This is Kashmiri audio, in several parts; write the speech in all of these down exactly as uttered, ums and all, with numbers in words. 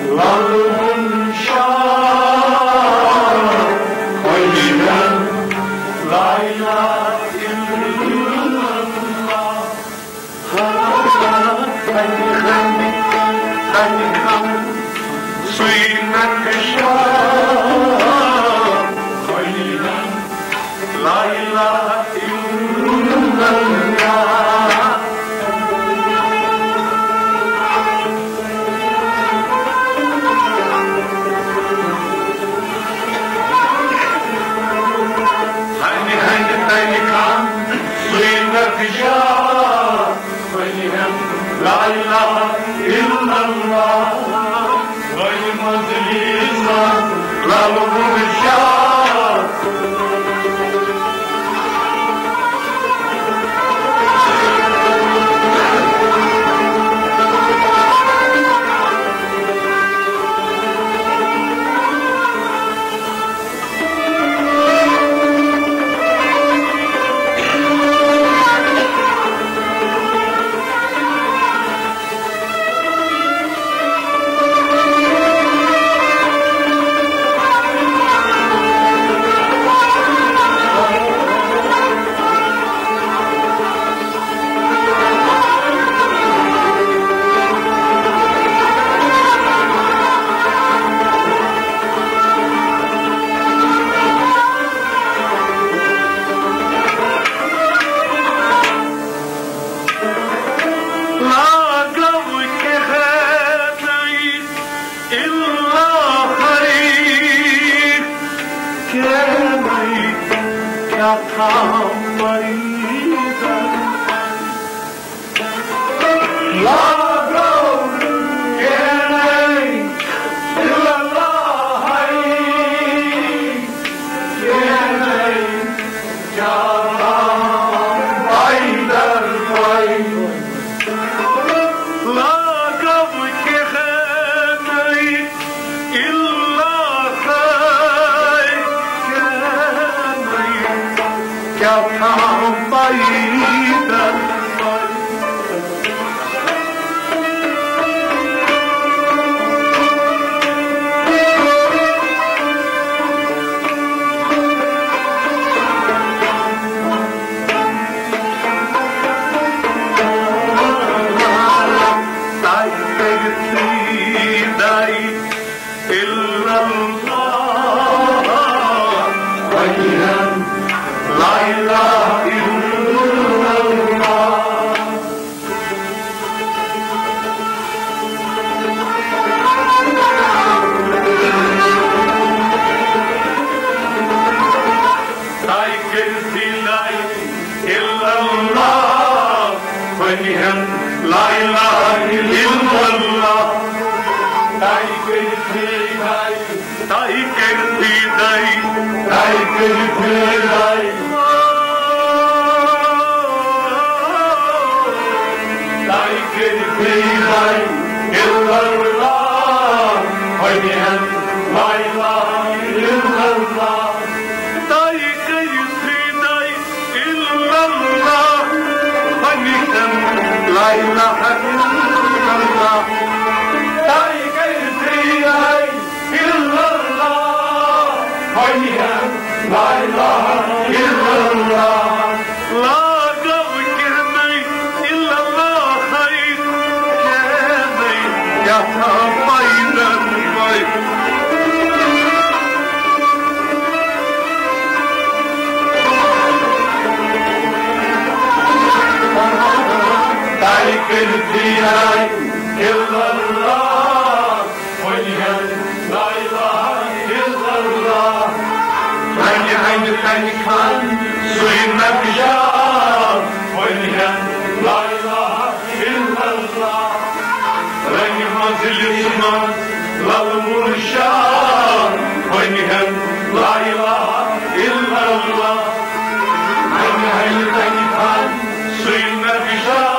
لَلہٕ وُن شاہ، وَنہِ لا اِلہَ اِلَّا اللہ۔ سُے نقشہ، وَنہِ لا اِلَّا اللہ۔ ہنہِ ہنہِ تنہِ کم سُے نقشہ، وَنہِ ہن لا اِلَہَ اِلَّا اللہ۔ وَنہِ مجلِس منٛز لَلہٕ وُن شاہ۔ لاگو کہنَے اِلہَے کہنَے، کیٛاہ تھاوَے؟ لاگو کہنَے اِلہَے کہنَے، کیٛاہ تھاوَے؟ لاگو کہنَے اِلہَے کہنَے، کیٛاہ تھاوَے؟ تَے کٔرِتھ سیٖدَے اِلَّا اللہ، وَنہِ ہن لا اِلَہَ اِلَّا اللہ۔ تَے کٔرِتھ سیٖدَے اِلَّا اللہ، وَنہِ ہن لا اِلَہَ اِلَّا اللہ۔ تَے کٔرِتھ سیٖدَے، تَے کٔرِتھ سیٖدَے، تَے کٔرِتھ سیٖدَے، تَے کٔرِتھ سیٖدَے اِلَّا اللہ، وَنہِ ہن لا اِلَہَ اِلَّا اللہ۔ تَے کٔرِتھ سیٖدَے اِلَّا اللہ، وَنہِ ہن لا اِلَہَ اِلَّا اللہ۔ تَے کٔرِتھ سیٖدَے اِلَّا اللہ، وَنہِ ہن لا اِلَہَ اِلَّا اللہ۔ لاگو کہنَے اِلَّا اللہ، کہنَے، کیٛاہ تھاوَے؟ تَے کٔرِتھ سیٖدَے اِلَّا اللہ، وَنہِ ہن لا اِلَہَ اِلَّا اللہ۔ ہنہِ ہنہِ تنہِ کم سُے نقشہ، وَنہِ ہن لا اِلَہَ اِلَّا اللہ۔ وَنہِ مجلِس منٛز لَلہٕ وُن شاہ، وَنہِ ہن لا اِلَہَ اِلَّا اللہ۔ ہنہِ ہنہِ تنہِ کم سُے نقشہ۔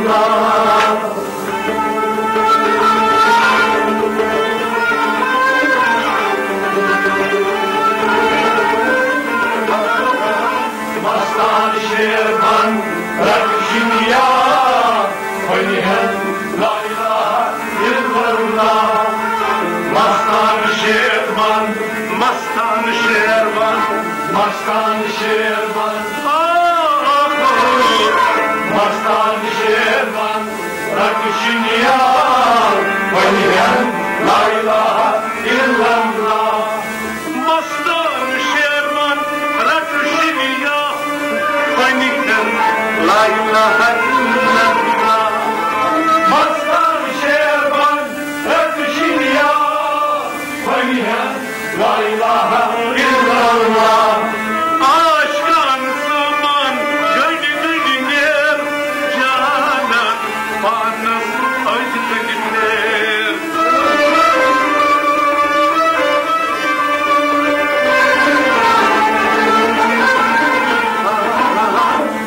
مستان شیر بند رکشن یا، فنہن لا الہ الا اللہ۔ مستان شیر بند، مستان شیر بند، مستان شیر بند۔ آہ، مستان شیر بند رکشن یا، فنہن لا الہ الا اللہ۔ مستان شیر بند رکشن یا، فنہن لا الہ الا اللہ۔ مستان شیر بند رکشن یا، فنہن لا الہ الا اللہ۔ عاشقان سامان گنڈ گنڈ نیر، جانان پانس أنٛدۍ أنٛدۍ پھیر۔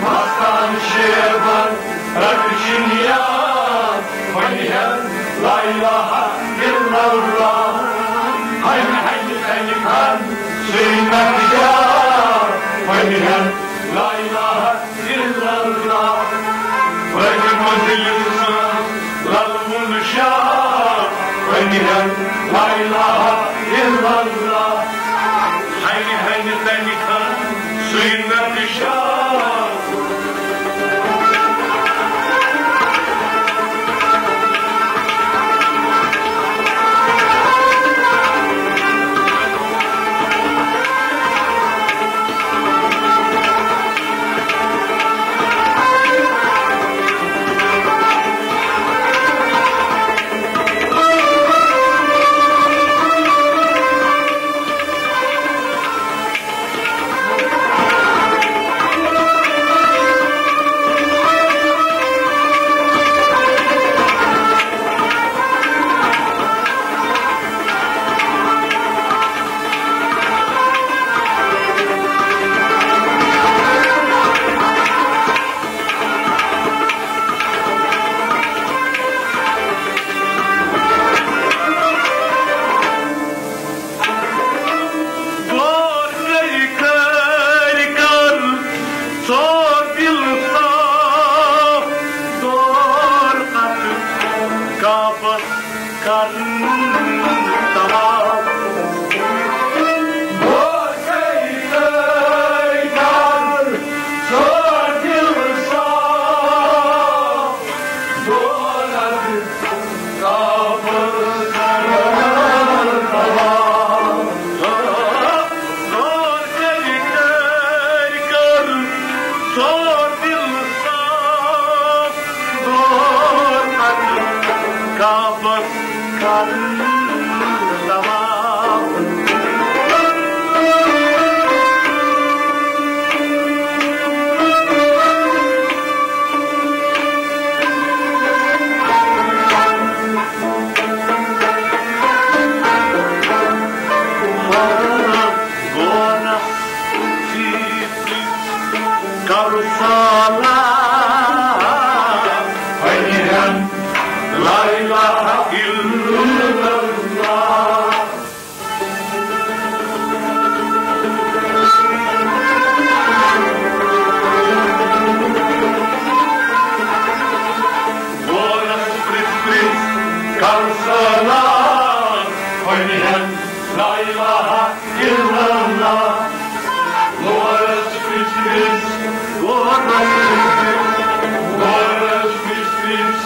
مستان شیر بند رکشن یا، فنہن لا الہ الا اللہ۔ ہنہِ ہنہِ تنہِ کھن سُے نقشہ، فنہن لا الہ الا اللہ۔ بڑِ منزلہِ سان للوُن شاہ، فنہن لا الہ الا اللہ۔ ہنہِ ہنہِ تنہِ کھن سُے نقشہ۔ غور کٔرۍ کٔرۍ کر ژور دِل صاف، دور اَتھ کعبس کر طواف۔ غور کٔرۍ کٔرۍ کر ژور دِل صاف، دور اَتھ کعبس کر طواف۔ غور کٔرۍ کٔرۍ کر ژور دِل صاف، دور اَتھ کعبس کر طواف۔ غورس سۭتۍ کر سلام، فنہن لا الہ الا اللہ۔ غورس پرٛژھ پرٛژھ کر سلام، فنہن لا الہ الا اللہ۔ غورس پرٛژھ پرٛژھ، غورس پرٛژھ پرٛژھ، غورس پرٛژھ پرٛژھ۔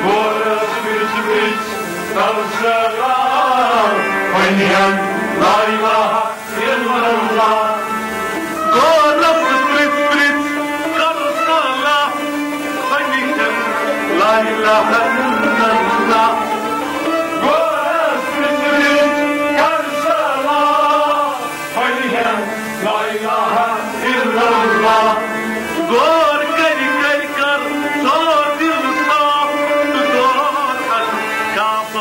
غورس پرٛژھ پرٛژھ کر سلام، فنہن لا الہ الا اللہ۔ غورس پرٛژھ پرٛژھ کر سلام، فنہن لا الہ الا اللہ۔ غورس پرٛژھ پرٛژھ کر سلام، فنہن لا الہ الا اللہ۔ غور کٔرۍ کٔرۍ کر ژور دِل صاف، تہٕ دور اَتھ کعبس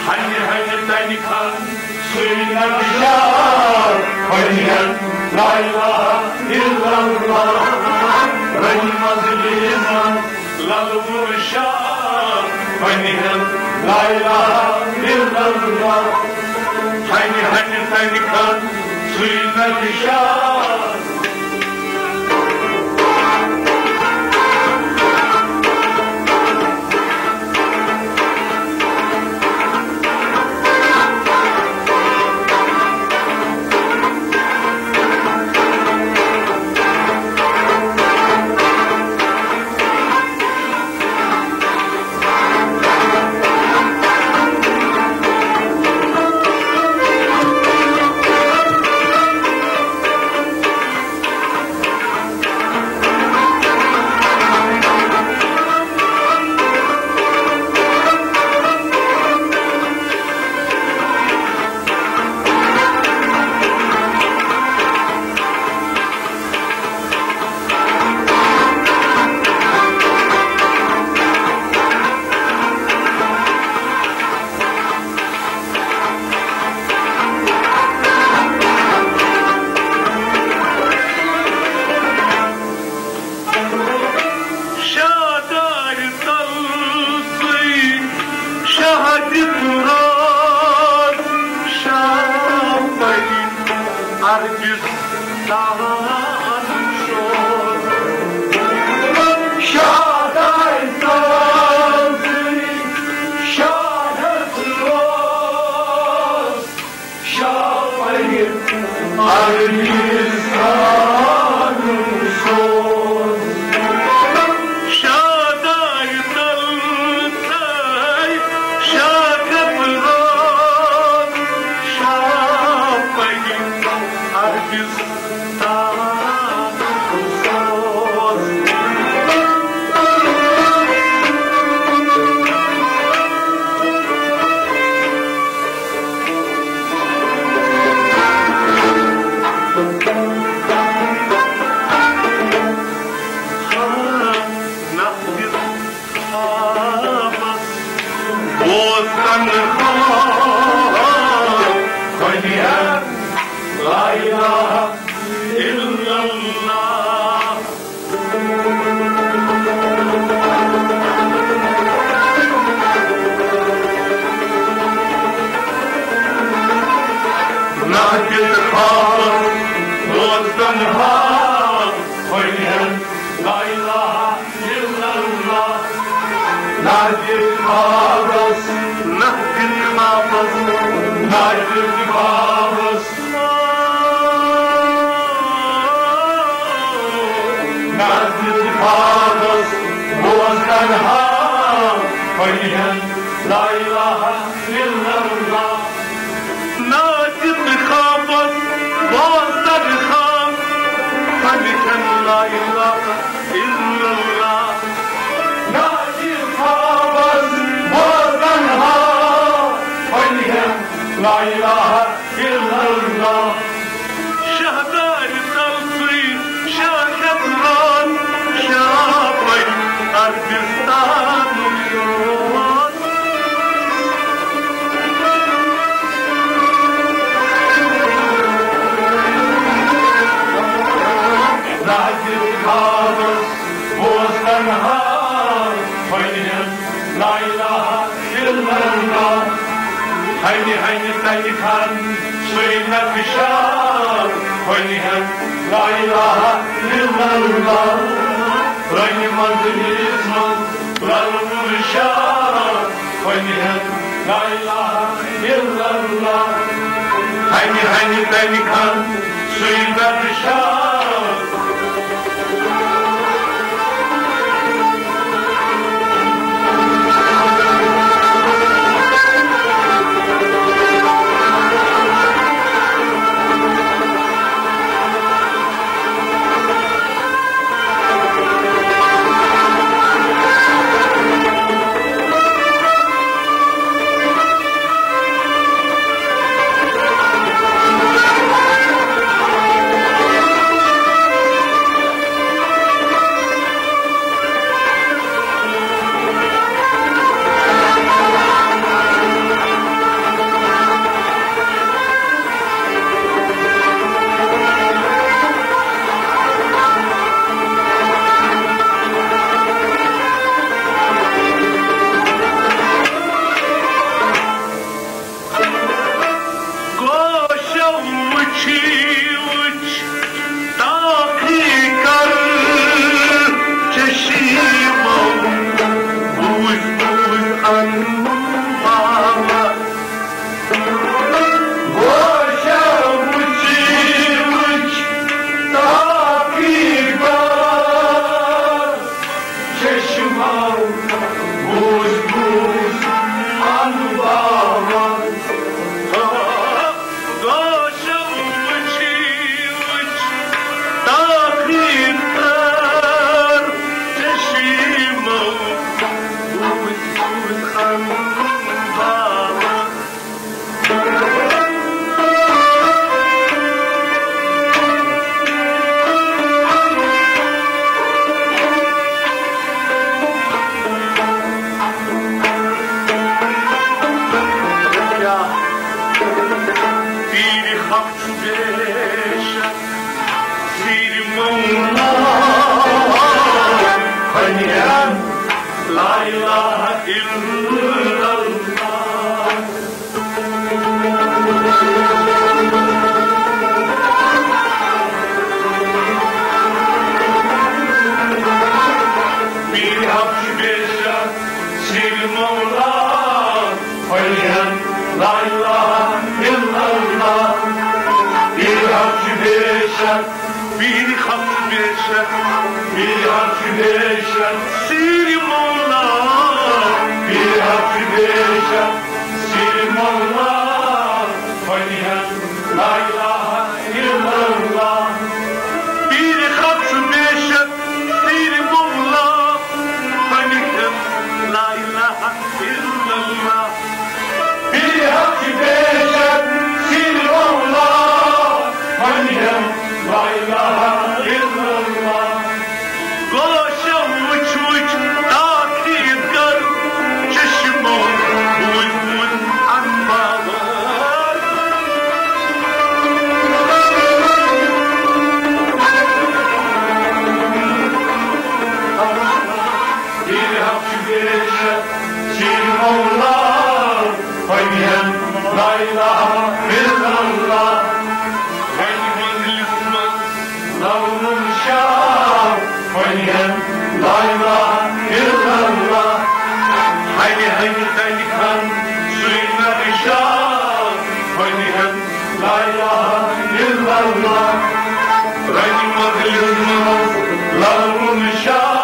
ہنہِ ہنہِ تنہِ کھن سُے نقشہ، وۄنۍ ہٮ۪ن لا الہ الا اللہ، رنہِ منزلہِ منز للہٕ وُرشا، وۄنۍ ہٮ۪ن لا الہ الا اللہ، ہنہِ ہنہِ تنہِ کھن سُے نقشہ۔ شادارِ تل سُے شاہ دِتھ روز، شاہ پرِ عربستان سوز۔ شادارِ تل سُے شاہ دِتھ روز، شاہ پرِ عربستان سوز۔ شادارِ تل تھٲے شاہ کھپران، شاہ پرِ عربستان سوز۔ بوز تنہا، خۄدیا، لا الہ الا اللہ۔ نہ دِتھ خوابس روز تنہا، وۄنۍ ہٮ۪ن لا الہ الا اللہ۔ نہ دِتھ خوابس، نہ دِتھ خوابس، نہ دِتھ خوابس۔ نہ دِتھ خوابس بوز تنہا، پٔرِہن لا الہ الا اللہ۔ نہ دِتھ خوابس بوز تنہا، پٔرِہن لا الہ الا اللہ۔ نہ دِتھ خوابس بوز تنہا، پٔرِہن لا الہ الا اللہ۔ شہدارِ تل سُے شاہ کھپران، شاہ پرِ عربستانُک سوز۔ نہ دِتھ خوابس بوز تنہا، پٔرِہن لا الہ الا اللہ۔ ہنہِ ہنہِ تنہِ کھن سُے نقشہ، پٔرِہن لا الہ الا اللہ۔ رنہِ منزلِس منز للہٕ وُرشا، پٔرِہن لا الہ الا اللہ۔ ہنہِ ہنہِ تنہِ کھن سُے نقشہ۔ بوٗزۍ بوٗزۍ اَنُن بابا، گوشہ وٕچھی وٕچھ تاکہِ چشمو بوٗزۍ بوٗزۍ اَنُن بابا۔ گوشو وٕچھی وٕچھ تاخیر کر چشمو بوٗزۍ بوٗزۍ اَنُن بابا۔ پیٖرِ حق چھُ بے شک، پیٖرِ مولا فنیان، لا الہ الا اللہ۔ پیٖرِ حق چھُ بے شک، پیٖرِ مولا فنیان، لا الہ الا اللہ۔ پیٖرِ حق چھُ بے شک، پیٖرِ حق چھُ بے شک، پیٖرِ حق چھُ بے شک، پیٖرِ مولا۔ پیٖرِ حق چھُ بے شک، پیٖرِ مولا فنیان، لا الہ الا اللہ۔ پیٖرِ حق چھُ بے شک، پیٖرِ مولا فنیان، لا الہ الا اللہ۔ پیٖرِ حق چھُ بے شک، پیٖرِ مولا فنیان، لا الہ الا اللہ۔ گوشو وٕچھ وٕچھ تاخیر کر، چشمو بوٗزۍ بوٗزۍ اَنُن بابا۔ پیٖرِ حق چھُ بے شک، پیٖرِ مولا فنیان، لا الہ الا اللہ۔ وۄنۍ منزلس منٛز لولُن شاہ فنیان، لا الہ الا اللہ۔ ہنہِ ہنہِ تنہِ کھن سُے نرِ شاہ فنیان، لا الہ الا اللہ۔ رنہِ مغلِس منٛز لولُن شاہ۔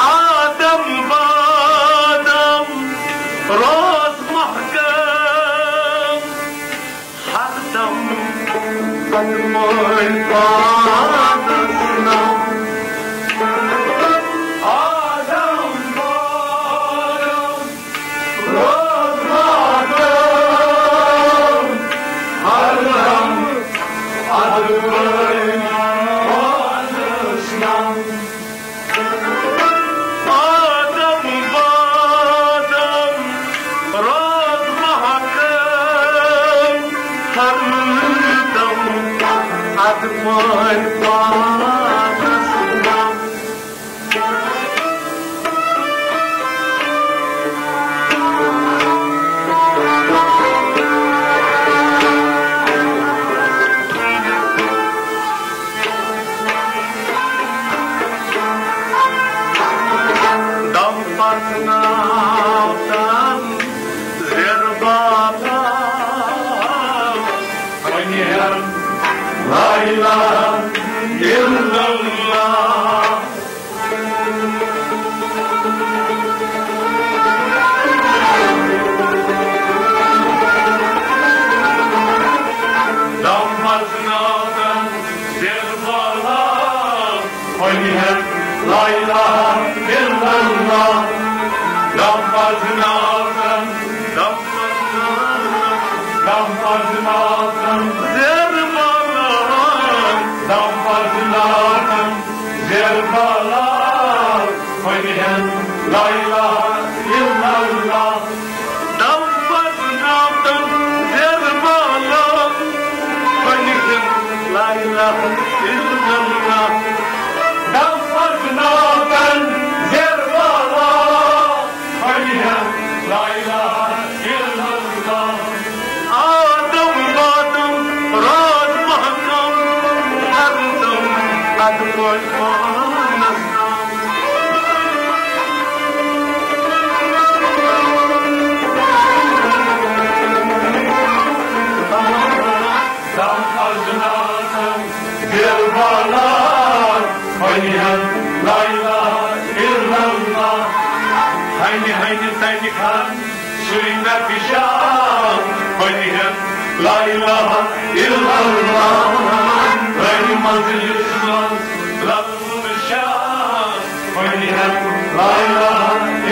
آدم بادم روز محکم، ہردم قدمن پانس نم۔ آدم بادم روز محکم، ہردم قدمن پانس نم۔ آدم بادم روز محکم، ہردم قدمن پانس نم۔ دم پکناو تن زیر بابا، ونیر لا الہ الا اللہ۔ لا اله الا اللہ۔ دم پزناوتن، دم پزناوتن، دم پزناوتن زیر بالار، دم پزناوتن زیر بالار، ونہِ ہن لا اله الا اللہ۔ دم پزناوتن زیر بالار، ونہِ ہن لا اله الا اللہ۔ دم پزناوتن زیر بالار، ونہِ ہن لا اله الا اللہ۔ آدم وادم راز محکم، ہر دم ادٕ پٲٹھۍ پانس تام۔ دم پزناوتن زیر بالار، ونہِ ہن لا اله الا اللہ۔ ہنہِ ہنہِ تنہِ کھن سُے نقشہ، ونہِ ہن لا اله الا اللہ۔ رنہِ مجلس منٛز للوُن شاہ، ونہِ ہن لا اله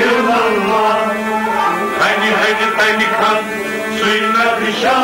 الا اللہ۔ ہنہِ ہنہِ تنہِ کھن سُے نقشہ۔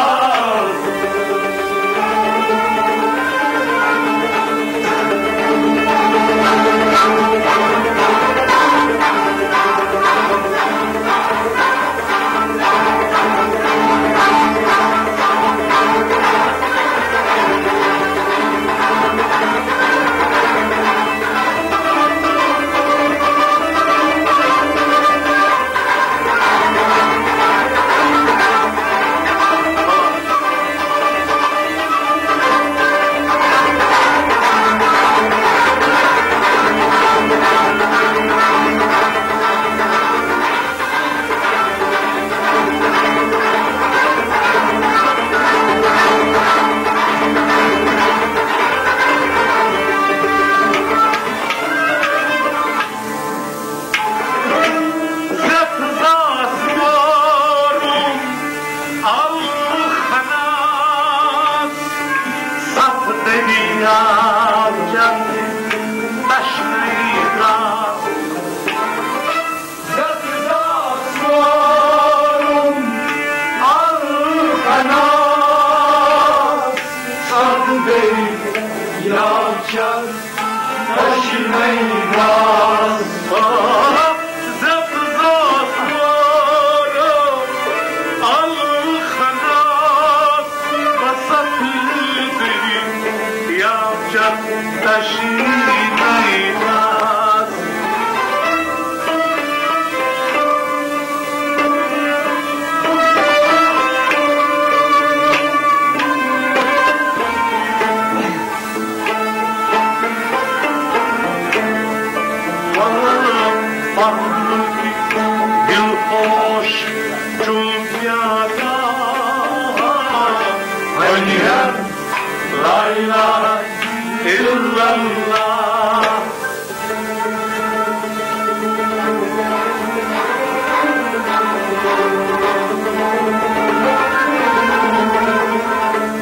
زیتھ زاس وورُم الخناس، ستھ دٔریاو چٮ۪تھ تشنٲیی درٛاس۔ زیتھ زاس وورُم الخناس، ستھ دٔریاو چٮ۪تھ تشنٲیی درٛاس۔ زیتھ زاس وورُم الخناس، بس ستھ دٔریاو چٮ۪تھ تشنٲیی درٛاس۔ پہلوٕکۍ دلخوش چون پیارا، وۄنۍ ہٮ۪تھ لا الہ الا اللہ۔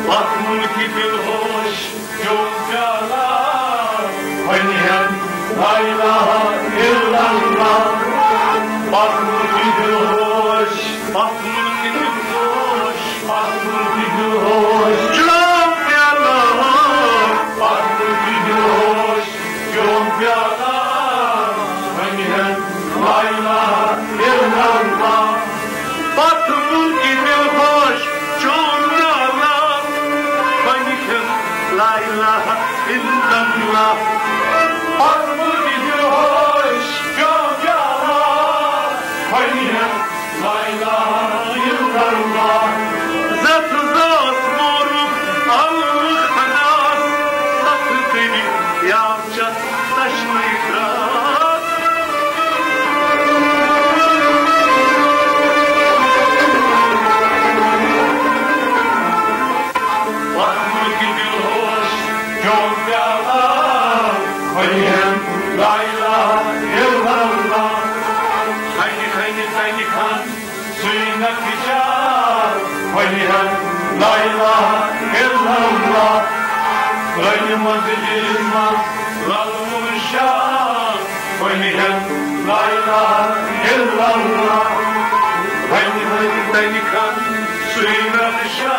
پہلوٕکۍ دلخوش چون پیالہ، وۄنۍ ہٮ۪تھ لا الہ الا اللہ۔ پہلوٕکۍ دلخوش، پہلوٕکۍ دلخوش، پہلوٕکۍ دلخوش چون پیالہ، پہلوٕکۍ دلخوش چون پیالہ، وۄنۍ ہٮ۪تھ لا الہ الا اللہ۔ پہلوٕکۍ دلخوش چون پیالہ، وۄنۍ ہٮ۪تھ لا الہ الا اللہ۔ پہلوٕکۍ دلخوش چون پیالہ، وۄنۍ ہٮ۪تھ لا الہ الا اللہ۔ زیتھ زاس وورُم الخناس، ستھ دٔریاو چٮ۪تھ تشنٲیی درٛاس۔ پہلوٕکۍ دلخوش چون پیالہ، وۄنۍ ہٮ۪تھ لا الہ الا اللہ۔ ہنہِ ہنہِ تنہِ کھن سُے نقشہ، وۄنۍ ہٮ۪تھ لا الہ الا اللہ۔ رنہِ مجلس منٛز للوُن شاہ، وۄنۍ ہٮ۪ن لا الہ الا اللہ، وۄنۍ ہٮ۪ن تَمہِ کھن سُے نقشہ۔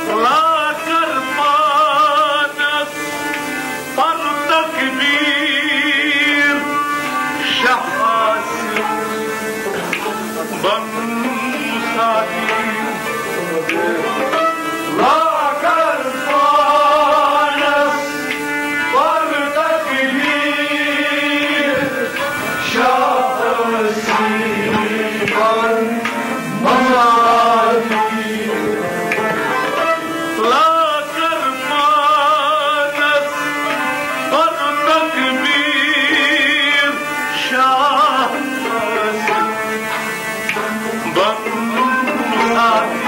لا کر پانس پر تکبیر، شاہ آصف بن ساقی۔ لا کر پانس پر تکبیر، شاہ آصف بن ساقی۔ لا کر پانس پر تکبیر، شاہ بن ساقی۔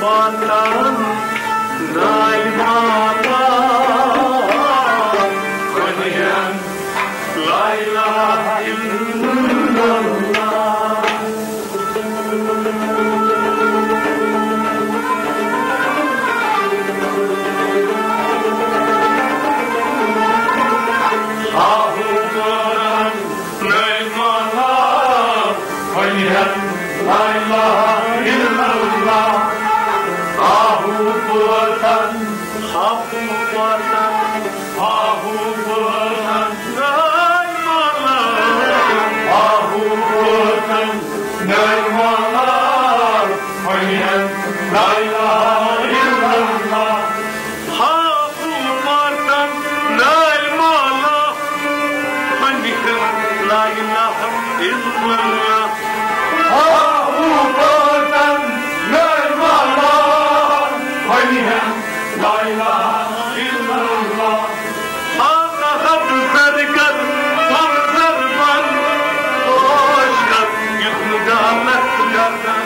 پاتان نالۍ ماتا، ونیان لا الہ الا اللہ۔ آہو پاتان نالۍ ماتا، ونیان لا الہ الا اللہ۔ آہو پاتان، آہو پاتان، آہو پاتان نالۍ ماتا، آہو پاتان نالۍ ماتا، ونیان لا الہ الا اللہ۔ آہو پاتان نالۍ ماتا، ونیان لا الہ الا اللہ۔ آہو پاتان نالۍ ماتا، ونیان لا الہ الا اللہ۔ آ احد سر کر، سر سر بن، ہوش کر، یُتھ نہٕ غلط گژھن۔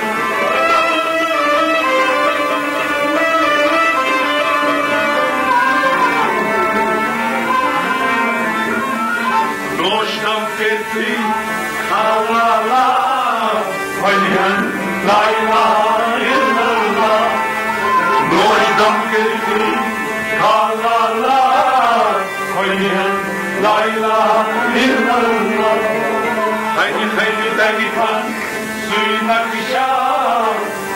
نوش دم کٔرتھٕے کھالا لا، ونیان لا الہ الا اللہ۔ نوش دم کٔرتھٕے کھالا لا، ونیان لا الہ الا اللہ۔ ہنہِ ہنہِ تَمہِ کھن سُے نقشہ،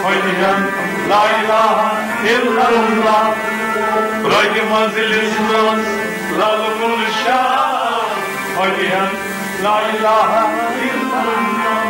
ونیان لا الہ الا اللہ۔ رگہِ منزلس منز لل گُل شاہ، ونیان لا الہ الا اللہ۔